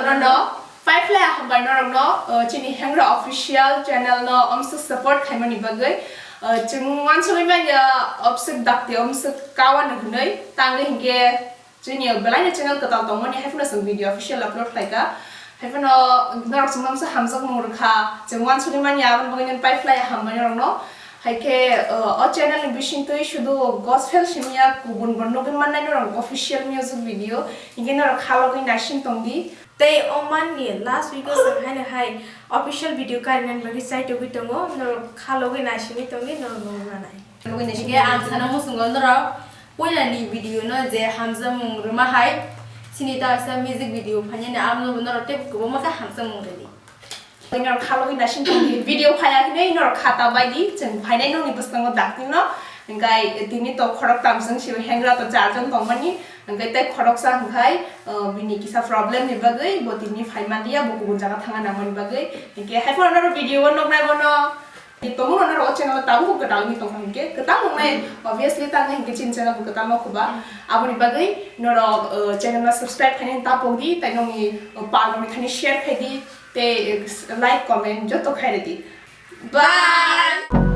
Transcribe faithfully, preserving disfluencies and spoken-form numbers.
No, five lai hambai norokno, uh, chini Hengra official channel no omsuk support khaimani bagwi. Uh, chwng wansugwi manya obsuk dakti omsuk kawa no hwnwi tangwi hinkhe chini belai no channel kwtal tongmani haiphano chwng video official upload khlaika. Haiphano norok chwng omsuk hamjak mung rwkha. Chwng wansugwi manya aboni bagwi nini five lai hambai norokno. Haikhe, uh, o channel ni bisingtwi sudu gospel simiya kubun bo nugwi mannai norok official music video. Hinkhe norok khalogwi naising tongdi. Tei o month ni last week o chwng haino hai official video karinani bagwi chaitugwi tongo, norok khalogwi naisingwi tongdi, norok nugwi manai. Nugwi naisingwi Hinkhe ang tongdi. Sana muchungo norok puila ni video no je hamjakmung rwma hai, chini ta sa music video phainani amo norok tei kwbangma khe hamjakmung rwdi. Norok khalogwi naising tongdi, video phaiya hinwi norok kha ta baidi, chwng phainai nokni bwskango dakti no, hinkhe tini to khorok tam chwng si Hengra to charjon tongmani. Hwnkhe tei khoroksa hwnkhe, uh, bini kisa problem ni bagwi bo tini phai manliya, bo kubun jaga thangna nangmani bagwi. Hwnkhe haiphano norok video o nuknai bono. Tongmung norok o channel o tabuk kwtal wngwi tongkha hwnkhe, kwtal wngnai, obviously, tamo hwnkhe chini channel bo kwtal no khuba. Aboni bagwi norok, uh, channel no subscribe khainani ta pokdi, tei nokni, uh, pal rokni thani share khaidi, tei, uh, like, comment joto khairidi. Bye.